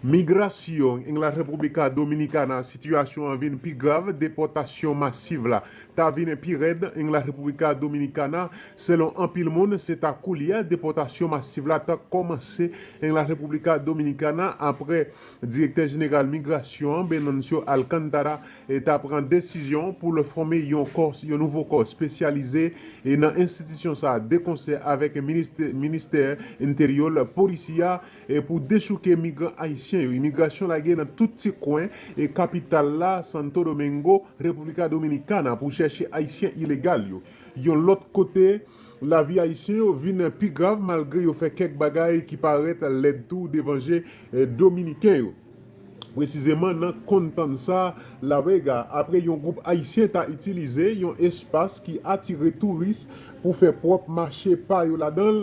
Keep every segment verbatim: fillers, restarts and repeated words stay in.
Migrasyon en la República Dominicana, sitiyasyon an vin pi grav, depòtasyon masiv la ta vin pi rèd en la República Dominicana. Selon anpil moun, se ta koulye a depòtasyon masiv la ta kòmanse en la República Dominicana, apre direktè jeneral migrasyon an, Venancio Alcántara, e ta pran desizyon pou l fòme yon kò, yon nouvo kò espesyalize e nan enstitisyon sa a, de konsè avèk ministè, ministè enteryè, polisi a, e pou dechouke migran ayisyen yo. Imigrasyon lage nan tout ti kwen e kapital la, Santo Domingo, República Dominicana, pou chèche ayisyen ilegal yo. Yon lòt kote, lavi ayisyen yo vin pi grav malgre yo fè kèk bagay ki parèt lèd tou devan je, eh, dominiken yo. Presizeman nan Constanza, La Vega, apre yon gwoup ayisyen ta itilize yon espas ki atire touris pou fè pwòp mache pa yo ladan l,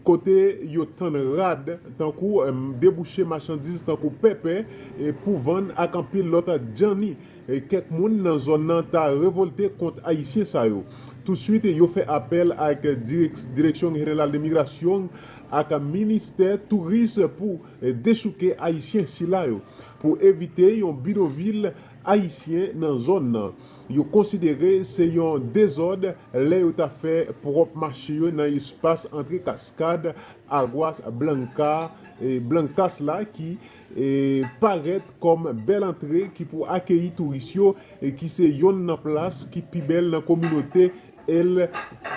kote yo tann rad, tankou, em, debouche machandiz tankou pèpè, e pou vann ak anpil lòt djanni. E kèk moun nan zòn nan ta revòlte kont ayisyen sa yo. Touswit, yo fè apèl ak dirèk-, Direksyon Jeneral de Migrasyon ak Ministè Touris pou, eh, dechouke ayisyen sila yo, pou evite yon bidonvil ayisyen nan zòn nan. Yo konsidere se yon dezòd lè yo ta fè pwòp mache yo nan espas antre kaskad Aguas Blanca, eh, Blancas la ki, eh, parèt kòm bèl antre ki pou akeyi touris yo, e ki se yonn nan plas ki pi bèl nan kominote El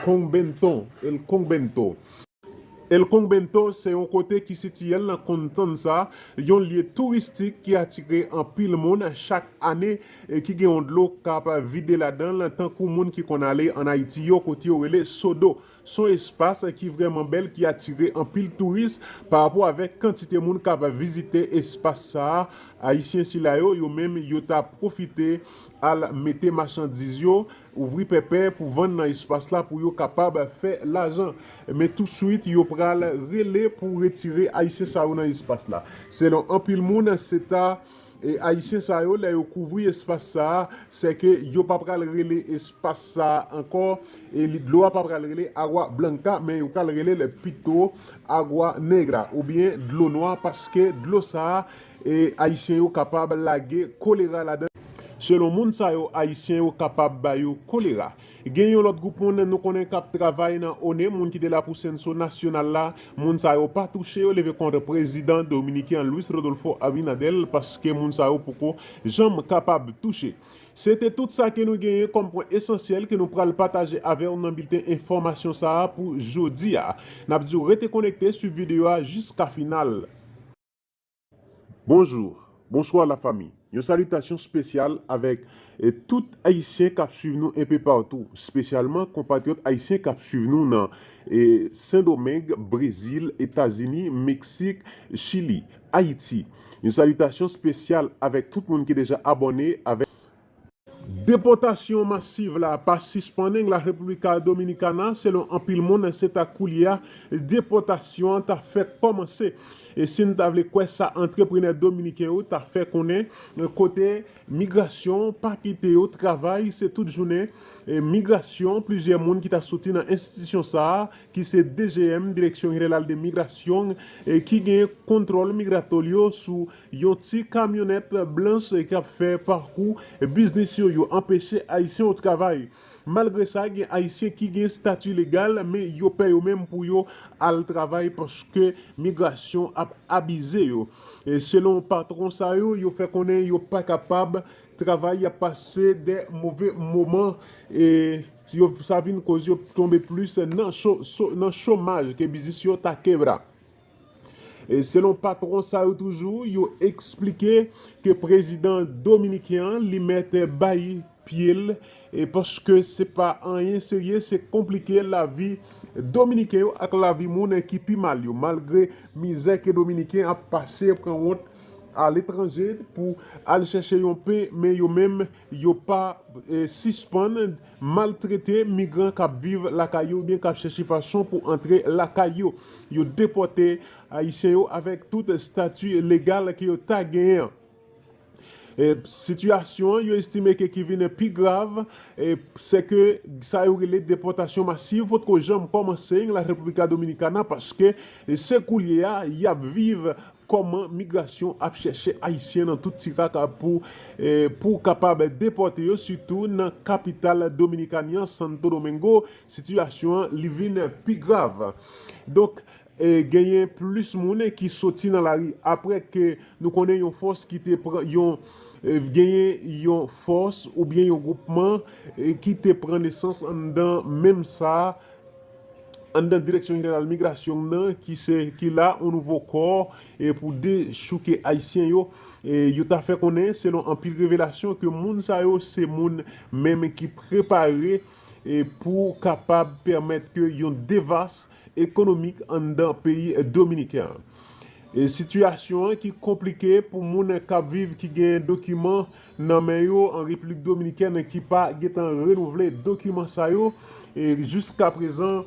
Convento, El Convento. El Convento se yon kote ki sitiye l nan Constanza, yon lye touristik ki atire anpil moun chak ane, e ki gen yon dlo k ap vide ladan l, tankou moun ki konn ale ann Ayiti yo, kote yo rele Sodo. Se yon espas ki vrèman bèl, ki atire anpil touris pa rapò avèk kantite moun k ap vizite espas sa a. Ayisyen sila yo, yo menm, yo ta pwofite al mete machandiz yo, ouvri pèpè pou vann nan espas la pou yo kapab fè lajan. Men touswit, yo pral rele pou retire ayisyen sa yo nan espas la. Selon anpil moun, se ta, e, ayisyen sa yo, lè yo kouvri espas sa a, se ke yo pa pral rele espas sa a ankò, e li, dlo a pa pral rele Agua Blanca, men yo pral rele l pito Agua Negra, oubyen dlo nwa, paske dlo sa a, e, ayisyen yo kapab lage kolera ladan. Selon moun sa yo, ayisyen yo kapab ba yo kolera. Gen yon lòt gwoup moun nou konnen k ap travay nan one, moun ki te la pou senso nasyonal la, moun sa yo pa touche, yo leve kont prezidan dominiken an Luis Rodolfo Abinader, paske moun sa yo poko janm kapab touche. Se te tout sa ke nou genyen kòm pwen esansyèl ke nou pral pataje avè w nan bilten enfòmasyon sa a pou jodi a. N ap di w rete konekte, swiv videyo a jiska final. Bonjou, bonswa lafanmi. Yon salitasyon espesyal avèk, eh, tout Ayisyen k ap swiv nou enpe patou, espesyalman konpatriyòt ayisyen k ap swiv nou nan, eh, Sendomeng, Brezil, Etazini, Meksik, Chili, Ayiti. Yon salitasyon espesyal avèk tout moun ki deja abòne avèk Depòtasyon masiv la pa sispann en la República Dominicana, selon anpil moun, se ta koulye a depòtasyon an ta fèk kòmanse. E si n ta vle kwè sa antreprenè dominiken yo ta fè konnen, kote migrasyon pa kite yo travay, se tout jounen, e, migrasyon, plizyè moun ki ta soti nan enstitisyon sa a, ki se D G M, Direksyon Jeneral de Migrasyon, e, ki gen kontwòl migratòryo sou yon ti kamyonèt blanch, e, k ap fè pakou biznis yo. Yo anpeche Ayisyen yo travay. Malgre sa, gen Ayisyen ki gen estati legal, men yo pè yo menm pou yo al travay paske migrasyon ap abize yo. E selon patwon sa yo, yo fè konnen yo pa kapab travay, y ap pase de move moman, e yo, sa vin koz yo tonbe plis nan cho-, so-, nan chomaj ke biznis yo ta kebra. E selon patwon sa yo toujou, yo eksplike ke prezidan dominiken an, li mèt bay pye l, e paske se pa anyen serye, se konplike lavi dominiken yo ak lavi moun ki pi mal yo. Malgre mizè ke dominiken ap pase, pran wont aletranje pou al chèche yon pen, men yo menm, yo pa, e, sispann maltrete migran k ap viv lakay yo oubyen k ap chèche fason pou antre lakay yo. Yo depòte Ayisyen yo avèk tout estati legal ke yo ta genyen an. E, sitiyasyon an, yo estime ke ki vin pi grav, e, se ke sa yo rele depòtasyon masiv potko janm kòmanse la República Dominicana, paske, e, se koulye a, y ap viv kòman migrasyon ap chèche Ayisyen nan tout ti rak pou, eh, pou kapab depòte yo, sitou nan kapital Dominikani an, Santo Domingo, sitiyasyon an li vin pi grav. Donk, eh, genyen plis moun ki soti nan lari apre ke nou konnen yon fòs ki te pran yon, eh, genyen yon fòs oubyen yon gwoupman, eh, ki te pran nesans anndan menm sa, anndan Direksyon Jeneral Migrasyon nan, ki se, ki la, yon nouvo kò, e pou dechouke Ayisyen yo. E yo ta fè konnen, selon anpil revelasyon, ke moun sa yo se moun menm ki prepare, e pou kapab pèmèt ke yon devas ekonomik anndan peyi dominiken an. E sitiyasyon an ki konplike pou moun k ap viv, ki gen dokiman nan men yo an Repiblik Dominikèn ki pa gentan renouvle dokiman sa yo. E jiska prezan,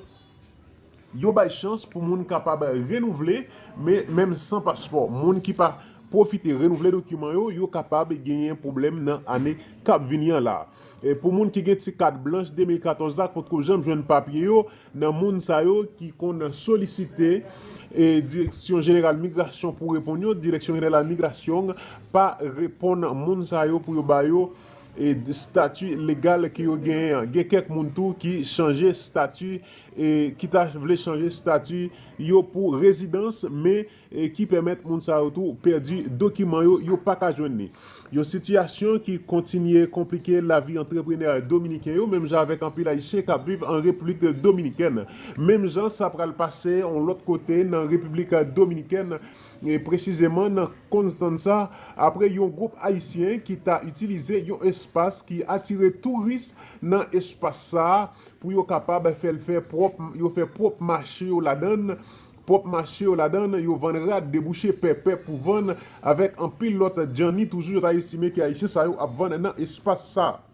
yo bay chans pou moun kapab renouvle, men menm san paspò. Moun ki pa pwofite renouvle dokiman yo, yo kapab genyen pwoblèm nan ane k ap vini an la. E pou moun ki gen ti kat blanch de mil katòz la, potko janm jwenn papye yo, nan moun sa yo ki konn solisite, e, Direksyon Jeneral Migrasyon pou reponn yo, Direksyon Jeneral Migrasyon pa reponn moun sa yo pou yo ba yo, e, estati legal ke yo genyen an. Gen kèk moun tou ki chanje estati, e, ki ta vle chanje estati yo pou rezidans, men, e, ki pèmèt moun sa yo tou pèdi dokiman yo, yo pa ka jwenn li. Yon sitiyasyon ki kontinye konplike lavi antreprenè dominiken yo, menm jan avèk anpil Ayisyen k ap viv an Repiblik Dominikèn. Menm jan sa pral pase yon lòt kote nan Repiblik Dominikèn, e presizeman nan Constanza, apre yon gwoup Ayisyen ki ta itilize yon espas ki atire touris nan espas sa a pou yo kapab fè l fè pwòp, yo fè pwòp mache yo ladan l, pwòp mache yo ladan l, yo vann rad, debouche, pèpè pou vann, avèk anpil lòt djanni toujou yo ta estime ke Ayisyen sa yo ap vann nan espas sa a.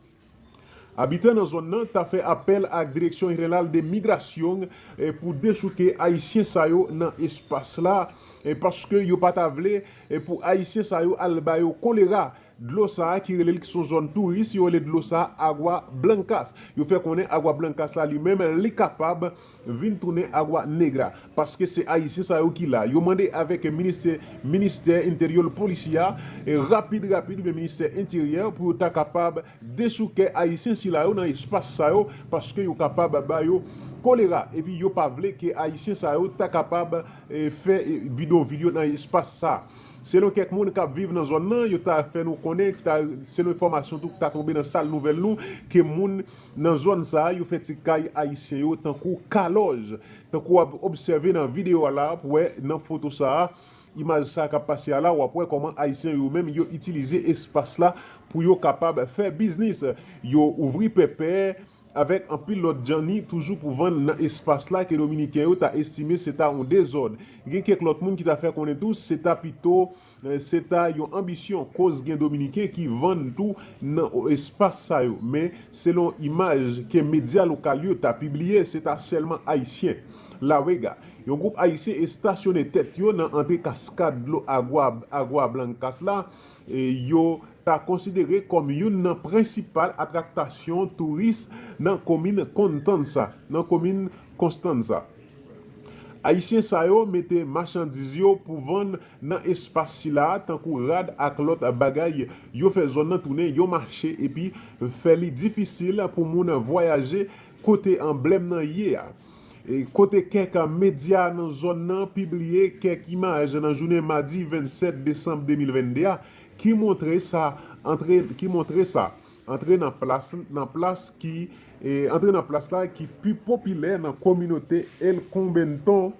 Abitan nan zòn nan ta fè apèl ak Direksyon Jeneral de Migrasyon, eh, pou dechouke Ayisyen sa yo nan espas la, eh, paske yo pa ta vle, eh, pou Ayisyen sa yo al ba yo kolera. Dlo sa a ki rele l ki se yon zòn touris, yo rele dlo sa a Agua Blancas. Yo fè konnen Agua Blancas la li menm, li kapab vin tounen Agua Negra, paske se Ayisyen sa yo ki la. Yo mande avèk ministè, ministè enteryè, polisye a, e rapid, rapid, oubyen ministè enteryè, pou yo ta kapab dechouke Ayisyen sila yo nan espas sa yo, paske yo kapab ba yo kolera, epi yo pa vle ke Ayisyen sa yo ta kapab, e, fè, e, bidonvil yo nan espas sa. Selon kèk moun k ap viv nan zòn nan, yo ta fè nou konnen, ki ta, selon enfòmasyon tou ki ta tonbe nan sal nouvèl nou, ke moun nan zòn sa a, yo fè ti kay Ayisyen yo tankou kalòj. Tankou w ap obsève nan videyo a la, pou wè nan foto sa a, imaj sa a k ap pase a la, w ap wè kòman Ayisyen yo menm, yo itilize espas la pou yo kapab fè biznis. Yo ouvri pèpè, avèk anpil lòt djanni toujou pou vann nan espas la ke Dominiken yo ta estime se ta yon dezòd. Gen kèk lòt moun ki ta fè konnen tou se ta pito, eh, se ta yon anbisyon, koz gen Dominiken ki vann tou nan espas sa yo. Men, selon imaj ke medya lokal yo ta pibliye, se ta sèlman Ayisyen. La Vega, yon gwoup Ayisyen estasyone tèt yo nan antre kaskad dlo Agua, Agua Blancas la, e yo ta konsidere kòm youn nan prensipal atraktasyon touris nan komin Constanza, nan komin Constanza. Ayisyen sa yo mete machandiz yo pou vann nan espas sila, tankou rad ak lòt bagay. Yo fè zòn nan tounen yon mache epi fè li difisil pou moun vwayaje kote anblèm nan ye a. E kote kèk medya nan zòn nan pibliye kèk imaj nan jounen madi vennsèt desanm de mil vennde a, ki montre sa, antre, ki montre sa, antre nan plas, nan plas ki, e, antre nan plas la ki pi popilè nan kominote El Convento,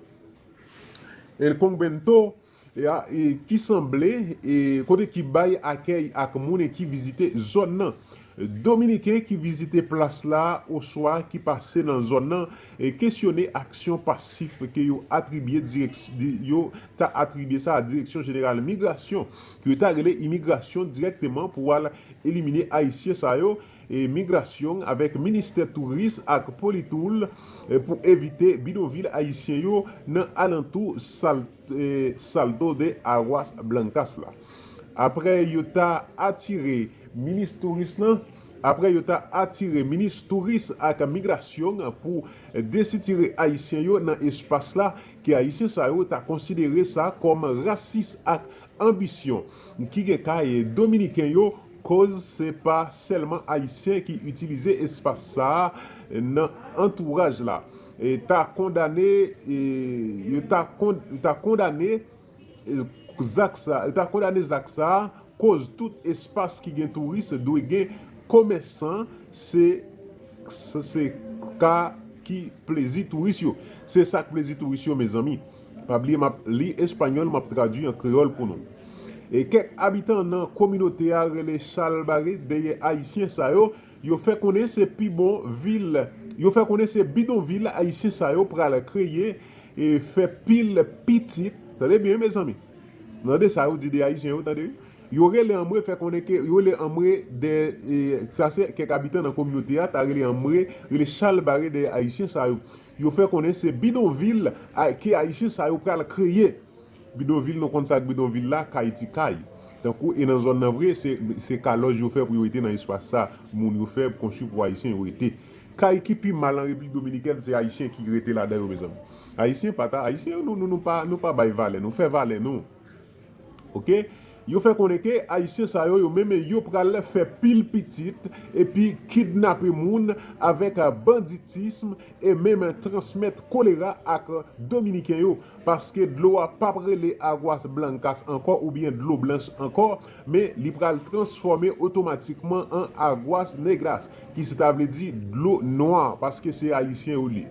El Convento, e, a, e, ki sanble, e, kote ki bay akèy ak moun ki vizite zòn nan. Dominiken ki vizite plas la oswa ki pase nan zòn nan, e, kesyone aksyon pasif ke yo atribye dirèk-, di-, yo ta atribye sa a Direksyon Jeneral Migrasyon, ke yo ta rele imigrasyon dirèkteman pou al elimine Ayisyen sa yo, e, migrasyon avèk ministè touris ak Politoul, e, pou evite bidonvil ayisyen yo nan alantou Sal-, e, Salto de Aguas Blancas la. Apre yo ta atire minis touris lan, apre yo ta atire minis touris ak migrasyon pou desitire ayisyen yo nan espas la, Ke Ayisyen sa yo ta konsidere sa kòm rasis ak anbisyon ki gen kay Dominiken yo, koz se pa sèlman Ayisyen ki itilize espas sa a nan antouraj la. E ta kondane, e, yo ta kon-, yo ta kondane, e, zak sa, yo ta kondane zak sa a, koz tout espas ki gen touris dwe gen komèsan, se, se, se ka ki plezi touris yo. Se sa k plezi touris yo, mezanmi. Pa bliye, m ap li espanyòl, m ap tradui an kreyòl pou nou. E kèk abitan nan kominote a rele chalbare dèyè Ayisyen sa yo, yo fè konnen se pi bon vil, yo fè konnen se bidonvil Ayisyen sa yo pral kreye e fè pil pitit. Tande byen, mezanmi. Tande sa yo di de Ayisyen yo, tande wi. Yo rele anmwe, fè konnen ke yo rele anmwe de, e, sa se kèk abitan nan kominote a, ta rele anmwe, rele chalbare de Ayisyen sa yo. Yo fè konnen se bidonvil a, ke Ayisyen sa yo pral kreye. Bidonvil, nou konn sa k bidonvil la, kay ti kay. Tankou, e nan zòn nan vre, se, se kalòj yo fè pou yo rete nan espas sa, moun yo fè konstwi pou Ayisyen yo rete. Kay ki pi mal an Repiblik Dominikèn, se Ayisyen ki rete ladan yo, mezanmi. Ayisyen pa ta, Ayisyen, nou, nou, nou pa, nou pa bay valè, nou fè valè nou. Oke? Yo fè konnen ke Ayisyen sa yo, yo menm, yo pral fè pil pitit, epi kidnape moun avèk banditism, e menm transmèt kolera ak Dominiken yo, paske dlo a p ap rele Aguas Blancas ankò oubyen dlo blanch ankò, men li pral transfòme otomatikman an Aguas Negras, ki se ta vle di dlo nwa, paske se Ayisyen yo li.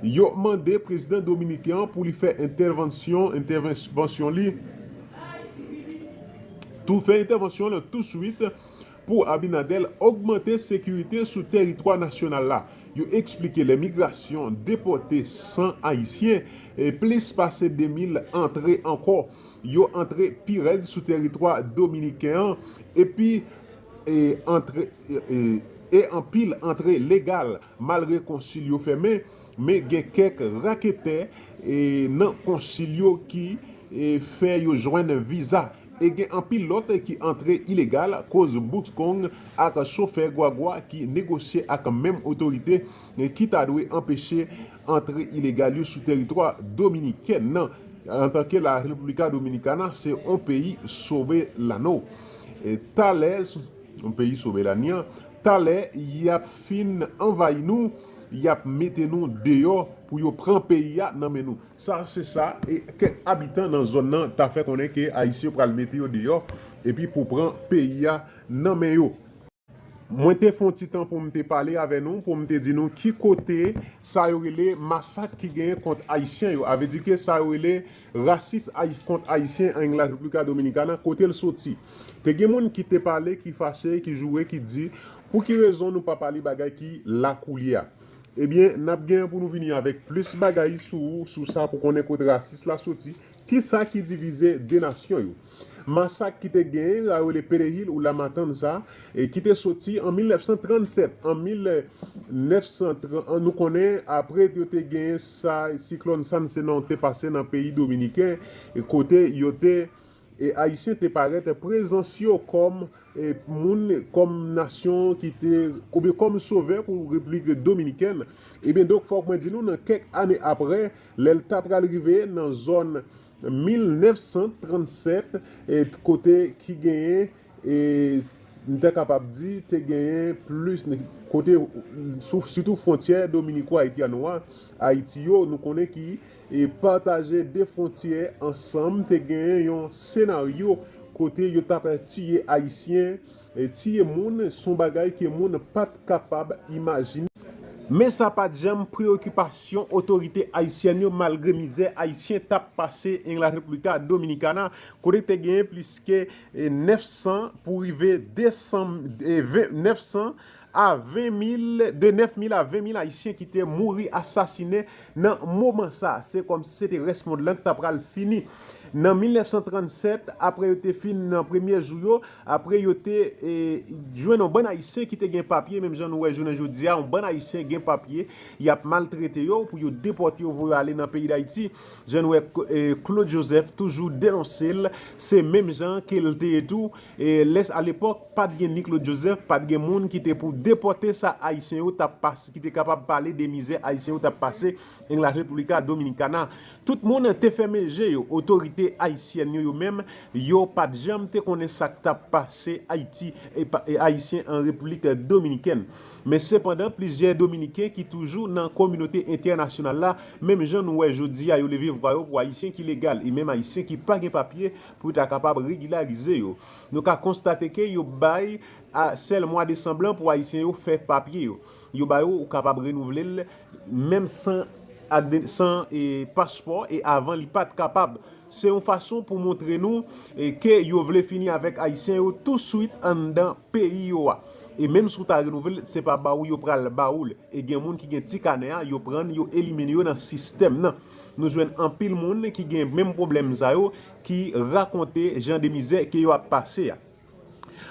Yo mande prezidan dominiken an pou li fè entèvansyon, entèvansyon li, tou fè entèvansyon l touswit pou Abinader ogmante sekirite sou teritwa nasyonal la. Yo eksplike lè migrasyon depòte san Ayisyen, e plis pase de mil antre ankò. Yo antre pi rèd sou teritwa dominiken an, epi, e, antre, e, e, e anpil antre legal, malgre konsil yo fèmen, men gen kèk raketè, e, nan konsil yo ki, e, fè yo jwenn viza. E gen anpil lòt ki antre ilegal, koz bout kong ak chofè gwagwa ki negosye ak menm otorite ki ta dwe anpeche antre ilegal yo sou teritwa dominiken nan. Antanke la República Dominicana, se yon peyi soberano. E talè, yon peyi soberania, talè y ap fin anvayi nou, y ap mete nou deyò pou yo pran peyi a nan men nou. Sa se sa, e kèk abitan nan zòn nan ta fè konnen ke Ayisyen pral mete yo deyò, epi pou pran peyi a nan men yo. Mwen te fè yon ti tan pou m te pale avè nou, pou m te di nou ki kote sa yo rele masak ki genyen kont Ayisyen yo. A vle di ke sa yo rele rasis Ayi-, kont Ayisyen an República Dominicana, kote l soti. Te gen moun ki te pale, ki fache, ki joure, ki di, pou ki rezon nou pa pale bagay ki la koulye a? Ebyen, n ap gen pou nou vini avèk plis bagay sou, sou sa pou konnen kote rasis la soti, ki sa ki divize de nasyon yo. Masak ki te genyen, la yo rele Perejil ou La Matanza, e ki te soti an mil nèf san trannsèt. An mil nèf san trant, nou konnen, apre yo te genyen sa, siklòn San Senan te pase nan peyi dominiken, e kote yo te, e Ayisyen te parèt prezans yo kòm, e moun, kòm nasyon ki te, oubyen kòm sovè pou Repiblik Dominikèn. Ebyen, donk, fòk mwen di nou, nan kèk ane apre, lè l ta pral rive nan zòn mil nèf san trannsèt, e kote ki genyen, e m ta kapab di, te genyen plis, kote, sou, sitou fwontyè dominiko-ayityanno a, Ayiti yo, nou konnen ki, e pataje de fwontyè ansanm, te genyen yon senaryo kote yo t ap tiye Ayisyen, e tiye moun, se yon bagay ke moun pa t kapab imajine. Men sa pa t janm preyokipasyon otorite ayisyèn yo, malgre mizè Ayisyen t ap pase an República Dominicana, kote te genyen plis ke, e, nèf san pou rive de san, e, ven, nèf san a ven mil, de nèf mil a ven mil Ayisyen ki te mouri asasinen nan moman sa. Se kòmsi se te rès mond lan ki ta pral fini. Nan mil nèf san trannsèt, apre yo te fin nan premye jou yo, apre yo te e, jwenn yon bann Ayisyen ki te gen papye, menm jan nou wè jounen jodi a, yon bann Ayisyen gen papye, y ap maltrete yo pou yo depòte yo, voye yo ale nan peyi Dayiti. Jan nou wè e, Claude Joseph toujou denonse l, se menm jan ke l te ye tou. E, lè, alepòk, pa t gen ni Claude Joseph, pa t gen moun ki te pou depòte sa Ayisyen yo t ap pase, ki te kapab pale de mizè Ayisyen yo t ap pase en la República Dominicana. Tout moun te fèmen je yo. Otorite ayisyèn yo, yo menm, yo pa t janm te konnen sa k t ap pase Ayiti e pa- e Ayisyen an Repiblik Dominikèn. Men sepandan, plizyè Dominiken ki toujou nan kominote entènasyonal la, menm jan nou wè jodi a, yo leve vwa yo pou Ayisyen ki legal e menm Ayisyen ki pa gen papye pou ta kapab regilarize yo. Nou ka konstate ke yo bay a sèl mwa desanm lan pou Ayisyen yo fè papye yo. Yo ba yo, ou kapab renouvle l menm san, san e, paspò, e avan li pa t kapab. Se yon fason pou montre nou e, ke yo vle fini avèk Ayisyen yo touswit anndan peyi yo a. E menm si w ta renouvle l, se pa ba ou yo pral ba ou l. E gen moun ki gen ti kanè a, yo pran, yo elimine yo nan sistèm nan. Nou jwenn anpil moun ki gen menm pwoblèm sa yo, ki rakonte jan de mizè ke yo ap pase a.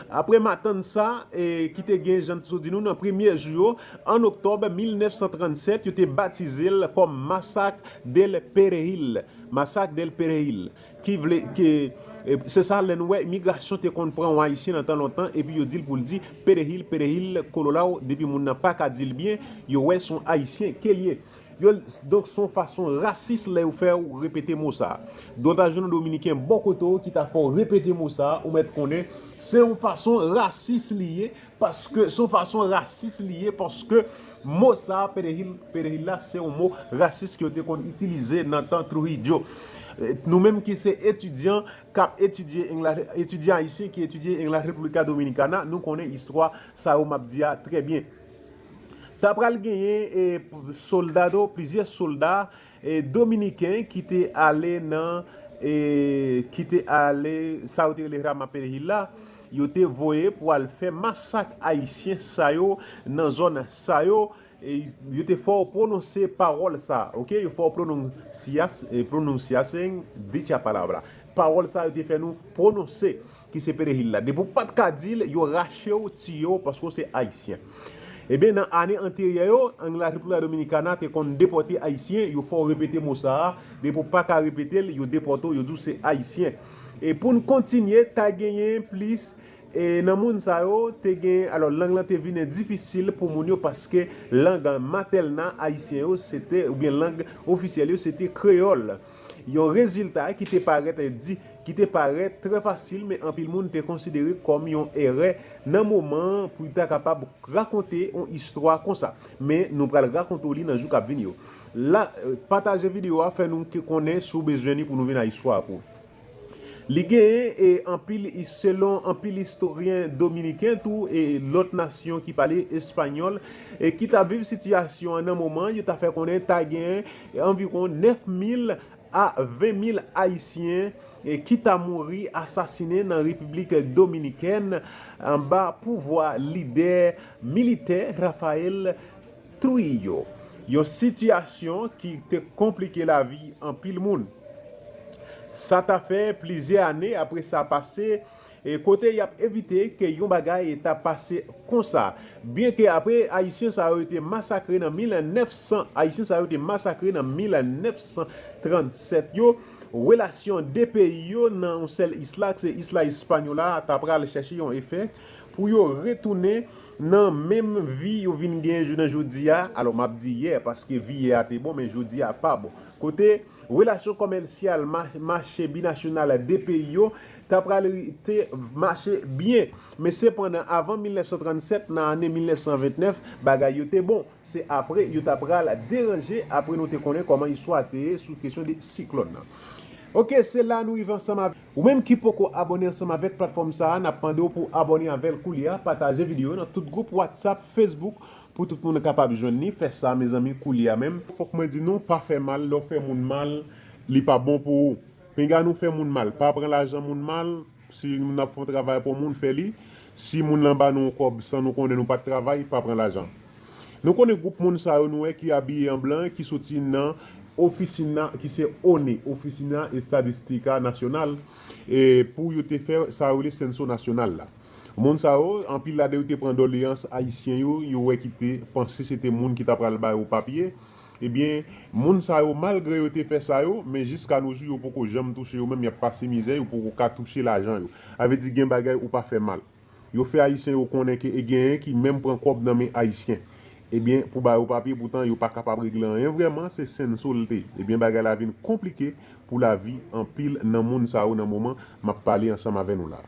Apre matann sa e, ki te gen, jan m sot di nou, nan premye jou yo, an oktòb mil nèf san trannsèt, yo te batize l kòm Masak del Perejil. Masak del Perejil. Ki vle, ke, e, se sa lè nou wè imigrasyon te konn pran yon Ayisyen nan tan lontan, epi yo di l pou l di Perejil, Perejil, Kololaw, depi moun nan pa ka di l byen, yo wè se yon Ayisyen ke l ye. Yo, donk, se yon fason rasis lè yo fè w repete mo sa a. Donk, w ta jwenn yon Dominiken bò kote w ki ta fè w repete mo sa a, ou mèt konnen se yon fason rasis li ye, paske se yon fason rasis li ye, paske mo sa a, perejil, perejil la, se yon mo rasis ke yo te konn itilize nan tan Trujillo. E, nou menm ki se etidyan, k ap etidye en la, etidyan ayisyen ki etidye en la República Dominicana, nou konnen istwa sa yo m ap di a trè byen. Ta pral genyen e, soldado, plizyè solda e, dominiken ki te ale nan, e, ki te ale, sa yo te rele Rama Perejil la, yo te voye pou al fè masak ayisyen sa yo nan zòn sa yo. E, yo te fè w pwononse pawòl sa, oke? Yo fè w pwononsyas-, e, pwononsyasyon, dicha palabra. Pawòl sa yo te fè nou pwononse, ki se perejil la. Depi w pa t ka di l, yo rache w, tiye w, paske w se ayisyen. Ebyen, nan ane anteryè yo, an la República Dominicana te konn depòte ayisyen, yo fè w repete mo sa a. Depi w pa ka repete l, yo depòte w, yo di w se ayisyen. E pou n kontinye, ta genyen plis, e nan moun sa yo, te gen, alò, lang lan te vin difisil pou moun yo, paske lang matèlna ayisyen yo, se te, oubyen lang ofisyèl yo, se te kreyòl. Yon rezilta ki te parèt di, ki te parèt trè fasil, men anpil moun te konsidere kòm yon erè nan moman an pou ta kapab rakonte yon istwa konsa. Men nou pral rakonte w li nan jou k ap vini yo. La, e, pataje videyo a, fè nou ke konnen si w bezwen li pou nou vin ak istwa a pou ou. Li genyen, e, anpil, selon anpil istoryen dominiken tou, e lòt nasyon ki pale espanyòl, e ki t ap viv sitiyasyon an nan moman an, yo ta fè konnen ta genyen anviwon nèf mil a ven mil Ayisyen, e, ki ta mouri asasinen nan Repiblik Dominikèn anba pouvwa lidè militè Rafael Trujillo. Yon sitiyasyon ki te konplike lavi anpil moun. Sa ta fè plizyè ane apre sa pase, e kote y ap evite ke yon bagay ta pase konsa. Byenke apre Ayisyen sa yo te masakre nan mil nèf san, Ayisyen sa yo te masakre nan mil nèf san trannsèt yo, relasyon de peyi yo nan yon sèl isla, ki se Isla Hispaniola, ta pral chèche yon efè pou yo retounen nan menm vi yo vin genyen jounen jodi a. Alò, m ap di yè, paske vi yè a te bon, men jodi a pa bon. Kote relasyon kòmèsyal, ma-, mache binasyonal de peyi yo ta pral rete mache byen. Men sepandan, avan mil nèf san trannsèt, nan ane mil nèf san vennèf, bagay yo te bon. Se apre yo ta pral deranje, apre nou te konnen kòman istwa te ye sou kesyon de siklòn nan. Oke, se la nou rive ansanm avèk ou menm ki poko abòne ansanm avèk platfòm sa a, n ap mande w pou abòne avè l koulye a, pataje videyo nan tout gwoup WhatsApp, Facebook, pou tout moun kapab jwenn li. Fè sa, mezanmi, koulye a menm. Fòk mwen di nou, pa fè mal. Lè w fè moun mal, li pa bon pou ou. Pinga nou fè moun mal. Pa pran lajan moun mal. Si moun ap fè yon travay pou moun, fè li. Si moun lan ba nou yon kòb san nou konnen, nou pa t travay, pa pran lajan. Nou konnen gwoup moun sa yo nou wè ki abiye an blan, ki soti nan Oficina, ki se ONE, Oficina Estadística Nacional, e pou yo te fè sa yo rele senso nasyonal la. Moun sa yo, anpil ladan yo te pran doleyans ayisyen yo, yo wè ki te panse se te moun ki ta pral ba yo papye. Ebyen, moun sa yo, malgre yo te fè sa yo, men jiska nou jou, yo poko janm touche yo menm, y ap pase mizè, yo poko ka touche lajan yo. Sa vle di gen bagay ou pa fè mal. Yo fè ayisyen yo konnen ke e genyen ki menm pran kòb nan men ayisyen. Ebyen, pou ba yo papye, poutan yo pa kapab regle anyen vrèman, se senso l te. Ebyen, bagay la vin konplike pou lavi anpil nan moun sa yo nan moman m ap pale ansanm avè nou la.